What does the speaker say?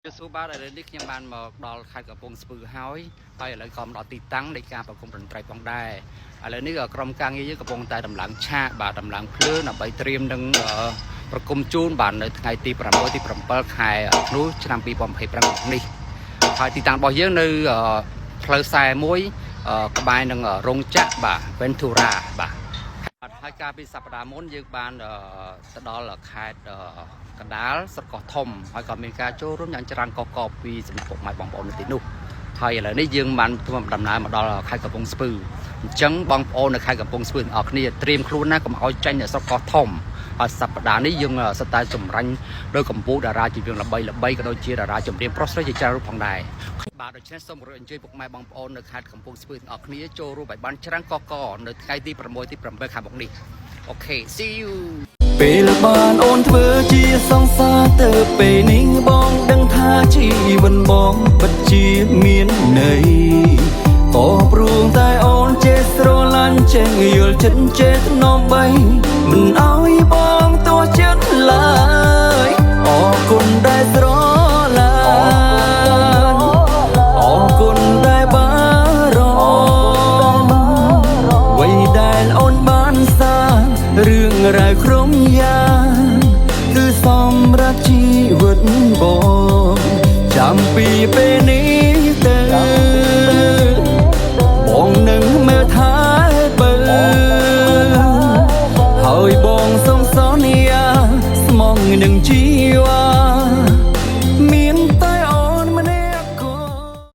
សួរបាទឥឡូវនេះខ្ញុំបានមកដល់ខេត្តកំពង់ស្ពឺហើយហើយឥឡូវក៏មកដល់ទីតាំងនៃការប្រគំតន្ត្រីផងដែរឥឡូវនេះក៏ក្រុមការងារយើងកំពុងតែតម្លើងឆាកបាទតម្លើងភ្លើងដើម្បីត្រៀមនឹងអឺប្រគំជូនបាទនៅថ្ងៃទី6ទី7ខែធ្នូឆ្នាំ2025នេះហើយទីតាំងរបស់យើងនៅអឺផ្លូវ41អឺក្បែរនឹងរោងចក្របាទ Ventura បាទបាទហើយកាលពីសប្តាហ៍មុនយើងបានអឺទៅដល់ខេត្តអឺកណ្ដាលស្រុកកោះធំហើយក៏មានការចូលរួមយ៉ាងច្រើនកកកពីសំណាក់ពុកម៉ែបងប្អូននៅទីនោះហើយឥឡូវនេះយើងបានធ្វើដំណើរមកដល់ខេត្តកំពង់ស្ពឺអញ្ចឹងបងប្អូននៅខេត្តកំពង់ស្ពឺទាំងអស់គ្នាត្រៀមខ្លួនណាកុំឲ្យចាញ់នៅស្រុកកោះធំហើយសប្តាហ៍នេះយើងសត្វតែចម្រាញ់ដោយកម្ពុជាតារាចម្រៀងល្បីល្បីក៏ដូចជាតារាចម្រៀងប្រុសស្រីជាច្រើនរូបផងដែរបាទដូច្នេះសូមគោរពអញ្ជើញពុកម៉ែបងប្អូននៅខេត្តកំពង់ស្ពឺទាំងអស់គ្នាចូលរួមឲ្យបានច្រើនកកកនៅថ្ងៃទី6ទី8ខែមុខនេះOkay, see you. ពេលបានអូនធ្វើជាសង្សារទៅពេលនេះបងដឹងថាជីវិតបងពិតជាមានន័យក៏ព្រោះតែអូនចេះស្រឡាញ់ចេះយល់ចិត្តចេះធ្នមបីមិនអោយបងតួចិត្តឡើយអរគុណដែលស្រឡាញ់អរគុណដែលបារម្ភអ្វីដែលអូនបានសាងរឿងរ៉ាវគ្រប់យ៉ាងគឺសម្រាប់ជីវិតបងចាំពីពេលនេះទៅបងនឹងមើលថែបើហើយបងសូមសន្យាស្មងនឹងជី